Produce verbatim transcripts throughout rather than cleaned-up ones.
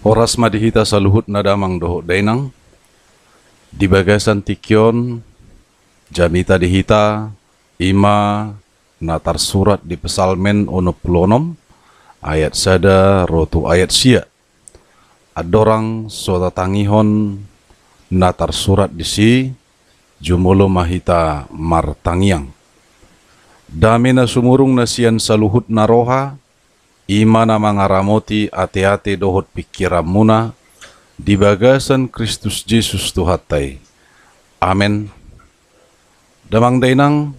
Horas ma di hita saluhutna damang dohot dainang. Di bagasan tingki on, jamita di hita, i ma na tarsurat di Psalmen onom pulu onom, ayat sada ro tu ayat sia. Andorang so tatangihon na tarsurat disi, jumolo ma hita martangiang. Dame na sumurung na sian saluhutna roha, i ma na mangaramoti ateate dohot pingkiranmuna di bagasan Kristus Jesus Tuhanta i. Amen. Damang dainang,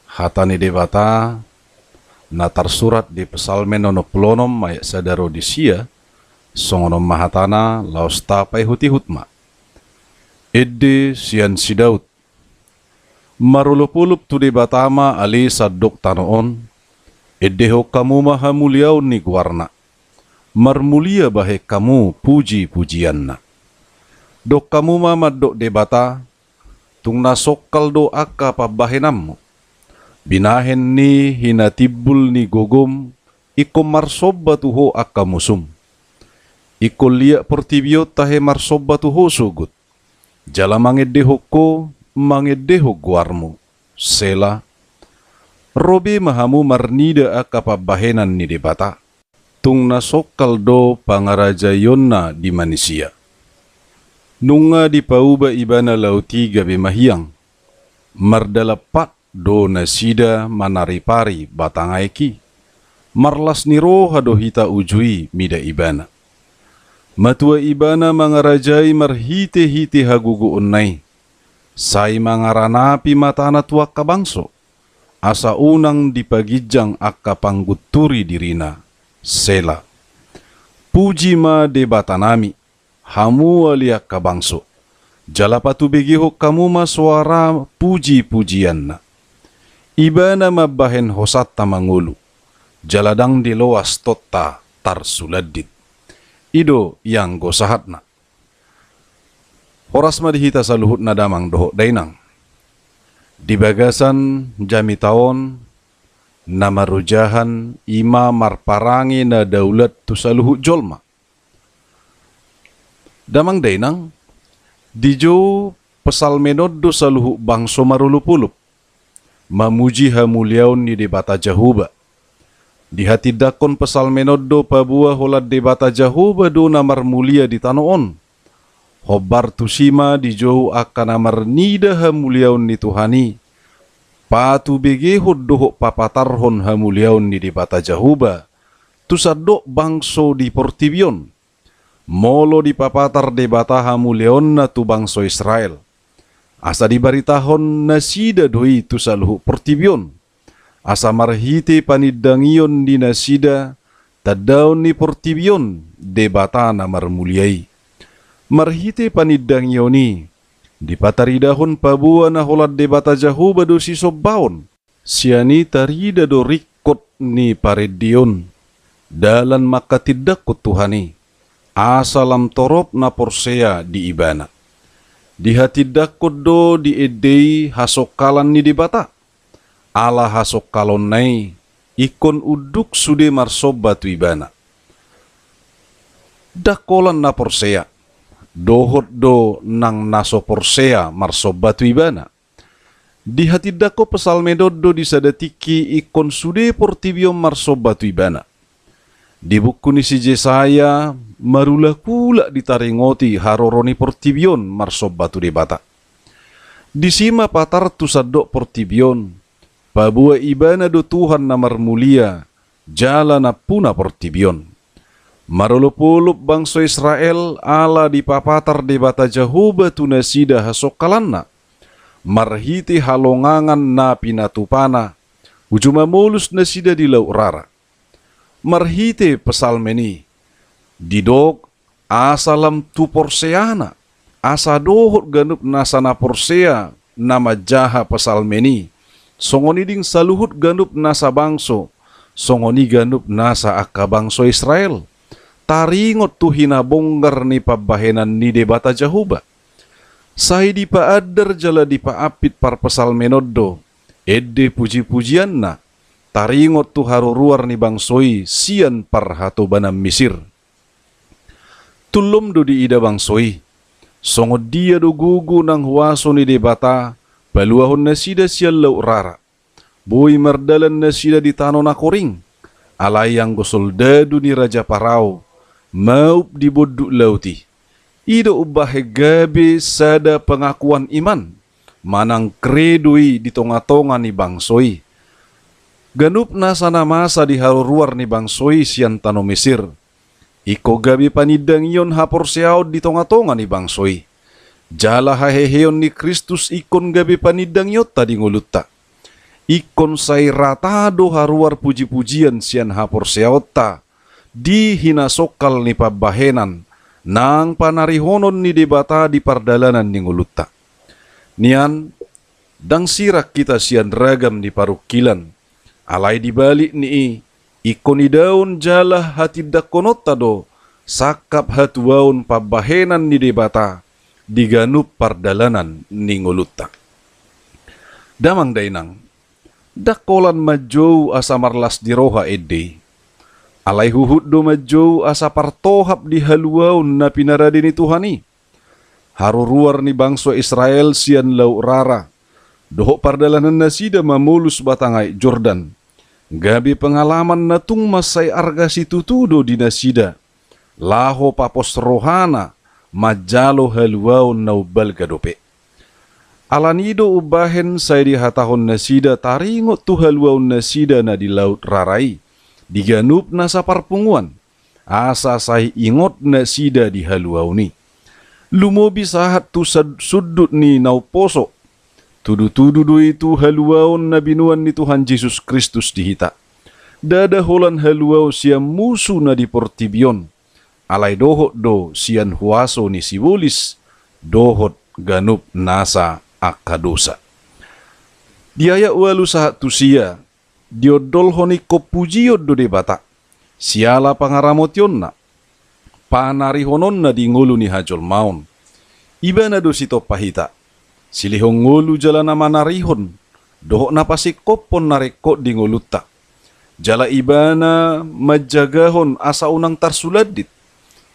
hata ni Debata na tarsurat di Psalmen onom pulu onom ayat sada ro di sia, songon on ma hatana, laos tapaihutihut ma. Ende sian si Daud. Marolopolop tu Debata ma ale sandok tano on, endehon hamu ma hamuliaon ni goarna. Marmulia bahen hamu pujipujianna. Dok hamu ma mandok Debata, tung na songkal do angka pambahenanmu. Binahen ni hinatimbul ni gogom, ingkon marsomba tu ho angka musum. Ingkon liat portibi on tahe marsomba tu ho sogot. Jala mangendehon ho, mangendehon goarmu. Sela. Ro be ma hamu marnida angka pambahenan ni Debata. Tung na songkal do pangarajaionna di manisia. Nunga dipauba ibana laut i gabe mahiang. Mardalan pat do nasida manaripari batang aek i. Marlas ni roha do hita uju i mida ibana. Matua ibana mangarajai marhitehite hagogoonna i. Sai mangaranapi matana tu angka bangso. Asa unang dipaginjang angka panggunturi dirina. Sela. Puji ma Debatanami, hamu ale angka bangso. Jala patubegehon hamu ma soara pujipujianna. Ibana mambahen hosanta mangolu. Jala ndang diloas tonta tarsulandit. I do ianggo sahatna. Horas ma di hita saluhutna damang dohot dainang. Di bagasan jamita on na marojahan i ma marparange na daulat tu saluhut jolma. Damang dainang, dijou Psalmen on do saluhut bangso marolopolop mamuji hamuliaon ni Debata Jahowa. Dihatindangkon Psalmen on do paboa holan Debata Jahowa do na marmulia di tano on. Hombar tusi ma dijou angka na marnida hamuliaon ni Tuhan i, patubegehon dohot papatarhon hamuliaon ni Debata Jahowa tu sandok bangso di portibi on. Molo dipapatar Debata hamuliaonna tu bangso Israel, asa dibaritahon nasida do i tu saluhut portibi on, asa marhite panindangion ni nasida tandaon ni portibi on Debata na marmulia i. Marhite panindangion i dipataridahon paboa na holan Debata Jahowa do sisombaon. Sian i tarida do ringkot ni parendeon, dalan mangkatindangkon Tuhan i, asa lam torop na porsea di Ibana. Dihatindangkon do di ende i hasongkalan ni Debata. Ala hasongkalonna i, ingkon unduk sude marsomba tu Ibana. Ndang holan na porsea, dohot do nang na so porsea marsomba tu Ibana. Dihatindangkon Psalmen on do di sada tingki ingkon sude portibi on marsomba tu Ibana. Di buku ni si Jesaya marulakulak ditaringoti haroro ni portibi on marsomba tu Debata. Disi ma patar tu sandok portibi on, paboa Ibana do Tuhan na marmulia, jala nampuna portibi on. Marolopolop bangso Israel ala dipapatar Debata Jahowa tu nasida hasongkalanna. Marhite halongangan na pinatupana, uju mamolus nasida di Laut Rara. Marhite Psalmen i, didok asa lam tu porseana, asa dohot ganup nasa na porsea na manjaha Psalmen i, songon i ding saluhut ganup nasa bangso, songon i ganup nasa angka bangso Israel, taringot tu hinabonggar ni pambahenan ni Debata Jahowa. Sai dipaandar jala dipaampit parpsalmen on do ende pujipujianna, taringot tu haruruar ni bangso i sian parhatobanan Misir. Tullom do diida bangso i, songon dia do gogo nang huaso ni Debata paluahon nasida sian laut rara. Boi mardalan nasida di tano na koring, alai anggo soldadu ni Raja Parao maup di bonduk laut i. I do umbahen gabe sada pengakuan iman manang kredo i di tongatonga ni bangso i. Ganup nasa na masa di haruruar ni bangso i sian tano Mesir, ingkon gabe panindangion haporseaon di tongatonga ni bangso i. Jala haheheon ni Kristus ingkon gabe panindangionta di ngolunta. Ingkon sai rata do haruar pujipujian sian haporseaonta di hinasongkal ni pambahenan nang panarihonon ni Debata di pardalanan ni ngolunta. Nian, ndang sirang hita sian ragam ni parungkilan, alai di balik ni i, ingkon idaon jala hatindangkononta do sangkap hatuaon pambahenan ni Debata di ganup pardalanan ni ngolunta. Damang dainang, ndang holan manjou asa marlas ni roha ende i. Alai huhut do manjou asa partohap di haluaon na pinarade ni Tuhan i. Haruruar ni bangso Israel sian laut rara, dohot pardalanan nasida mamolus batang aek Jordan, gabe pengalaman na tung mansai arga situtu do di nasida, laho papos rohana manjalo haluaon na umbalga dope. Alani do umbahen sai dihatahon nasida taringot tu haluaon nasida na di laut rara i, di ganup nasa parpunguan, asa sai ingot nasida di haluaon i. Lumobi sahat tu sad-, sundut ni na umposo. Tudutudu do i tu haluaon na binoan ni Tuhan Jesus Kristus di hita. Ndada holan haluaon sian musu na di portibi on, alai dohot do sian huaso ni sibolis, dohot ganup nasa angka dosa. Di ayat ualu sahat tu sia, diondolhon ingkon pujion do Debata, siala pangaramotionna, panarihononna di ngolu ni hajolmaon. Ibana do sitompa hita, silehon ngolu jala na manarihon, dohot na pasingkophon na ringkot di ngolunta. Jala Ibana manjagahon asa unang tarsulandit,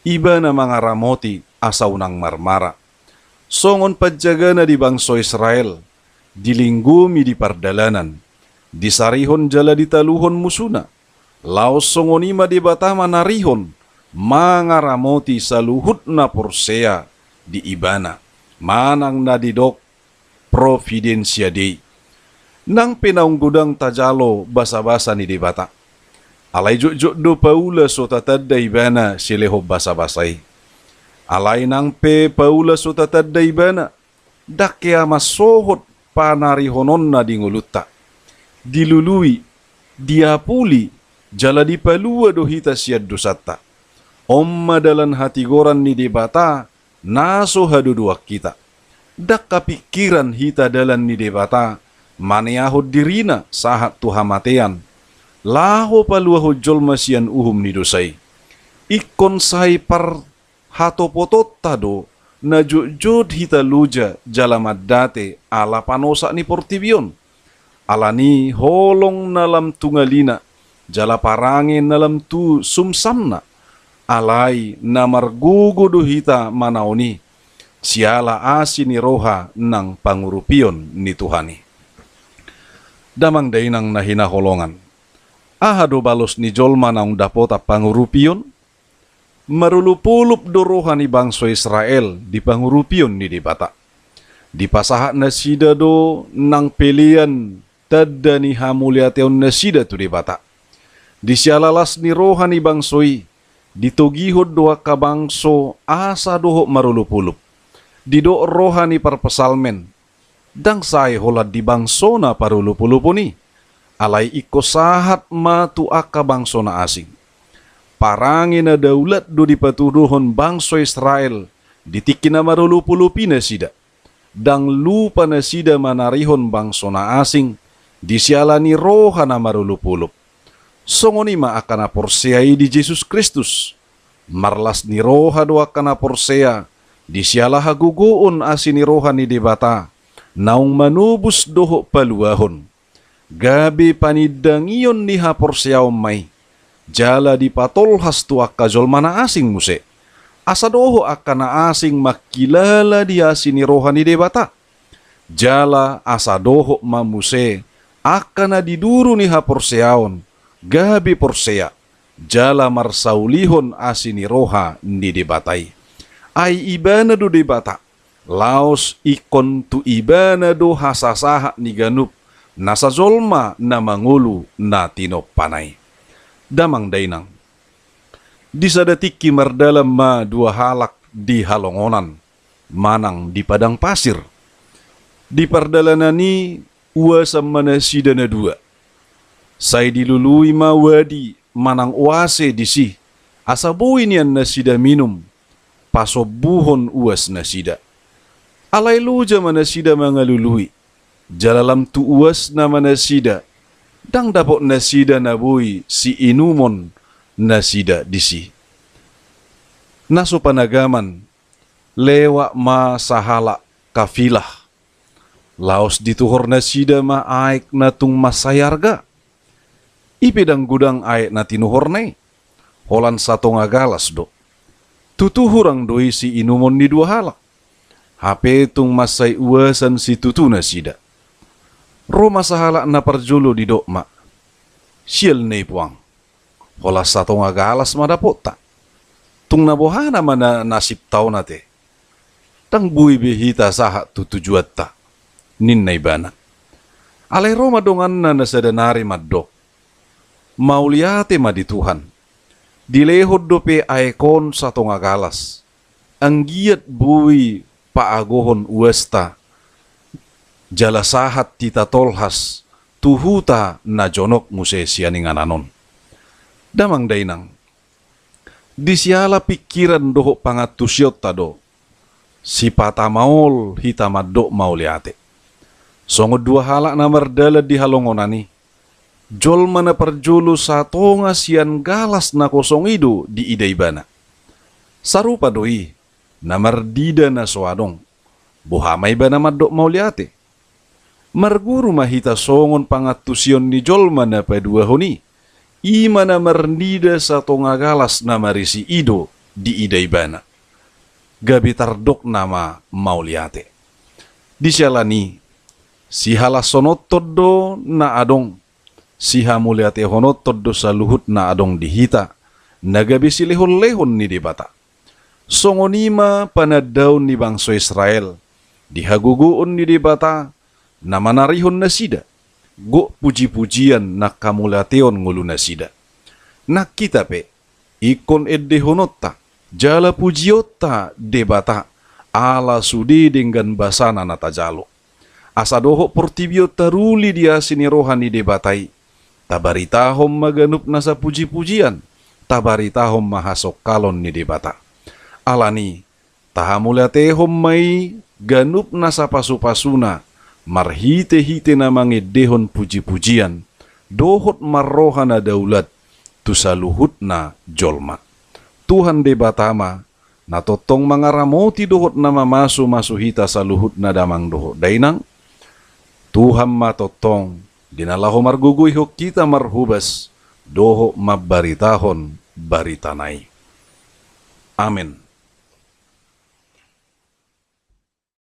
Ibana mangaramoti asa unang marmara. Songon panjagana di bangso Israel, dilinggomi di pardalanan, disarihon jala ditaluhon musuna. Laos songon i ma Debata manarihon, mangaramoti saluhut na porsea di Ibana, manang na didok Providentia Dei. Nang pe naung godang tajalo basabasa ni Debata, alai jotjot do paula so tatanda Ibana silehon basabasa i. Alai nang pe paula so tatanda Ibana, ndang hea mansohot panarihononna di ngolunta. Dilului, diapuli, jala dipalua do hita sian dosanta. On ma dalan hatigoran ni Debata na so hadodoan hita. Ndang hapingkiran hita dalan ni Debata maneahon dirina sahat tu hamatean, laho paluahon jolma sian uhum ni dosa i. Ingkon sai parhatopotonta do na jotjot hita loja jala mandate ala panosak ni portibi on. Alani holong na lam tu ngalina, jala parange na lam tu sumsamna, alai na margogo do hita manaon i, siala asi ni roha nang pangurupion ni Tuhan i. Damang dainang na hinaholongan, aha do balos ni jolma naung dapotan pangurupion? Marolopolop do roha ni bangso Israel di pangurupion ni Debata. Dipasahat nasida do nang pelean tanda ni hamauliateon nasida tu Debata. Di siala las ni roha ni bangso i, ditogihon do angka bangso asa dohot marolopolop. Didok roha ni parpsalmen, ndang sae holan di bangsona parolopolopon i, alai ingkon sahat ma tu angka bangso na asing. Parange na daulat do dipatuduhon bangso Israel di tingki na marolopolop i nasida. Ndang lupa nasida manarihon bangso na asing di siala ni roha na marolopolop. Songon i ma angka na porsea i di Jesus Kristus. Marlas ni roha do angka na porsea di siala hagogoon asi ni roha ni Debata naung manobus dohot paluahon. Gabe panindangion ni haporseaon ma i, jala dipatolhas tu angka jolma na asing muse. asa dohot angka na asing mangkilala di asi ni roha ni Debata. Jala asa dohot ma muse angka na di duru ni haporseaon gabe porsea, jala marsaulihon asi ni roha ni Debata i. Ai Ibana do Debata, laos ingkon tu Ibana do hasasahat ni ganup nasa jolma na mangolu na tinompana i. Damang dainang, di sada tingki mardalan ma dua halak di halongonan manang di padang pasir. Di pardalanan i uasan ma nasida na dua. Sai dilului ma uadi manang oase disi, asa boi nian nasida minum, pasombuhon uas nasida. Alai loja ma nasida mangalului, jala lam tu uasna ma nasida, ndang dapot nasida na boi siinumon nasida disi. Na so panagaman, lewat ma sahalak kafilah. Laos dituhor nasida ma aek na tung mansai arga. I pe ndang godang aek na tinuhorna i, holan satonga galas do. Tutu hurang do i siinumon ni dua halak. Hape tung mansai uasan situtu nasida. Ro ma sahalak na parjolo didok ma, "Sial na i puang, holan satonga galas ma dapotta. Tung na boha nama na nasibta on ate? Ndang boi be hita sahat tu tujuanta," ninna ibana. Alai ro ma donganna na sada nari mandok, "Mauliate ma di Tuhan. Dilehon dope aek on satonga galas. Anggiat boi paagohon uasta, jala sahat hita tolhas tu huta na jonok muse sian inganan on." Damang dainang, di siala pingkiran dohot pangantusionta do sipata maol hita mandok mauliate. Songon dua halak na mardalan di halongonan i, jolma na parjolo satonga sian galas na kosong i do diida ibana. Sarupa do i na marnida na so adong, boha ma ibana mandok mauliate. Marguru ma hita songon pangantusion ni jolma na paduahon i, i ma na marnida satonga galas na marisi i do diida ibana. Gabe tardok nama mauliate. Di siala ni i, sihalashononton do na adong, sihamauliatehononton do saluhut na adong di hita, na gabe silehonlehon ni Debata. Songon i ma panandaon ni bangso Israel, di hagogoon ni Debata, na manarihon nasida, gok pujipujian nang hamauliateon ngolu nasida. Nang hita pe, ingkon endehononta, jala pujionta Debata, ala sude denggan basana na tajalo. Asa dohot portibi on taruli di asi ni roha ni Debata i, tabaritahon ma ganup nasa pujipujian, tabaritahon ma hasongkalon ni Debata. Ala ni i, tahamauliatehon ma i ganup nasa pasupasuna, marhitehite na mangendehon pujipujian, dohot marroha na daulat, tu saluhutna jolma. Tuhan Debata ma, na tongtong mangaramoti dohot na mamasumasu hita saluhutna damang dohot dainang. Tuhan ma tongtong, di na laho margogoihon hita marhobas, dohot mambaritahon baritana i. Amen.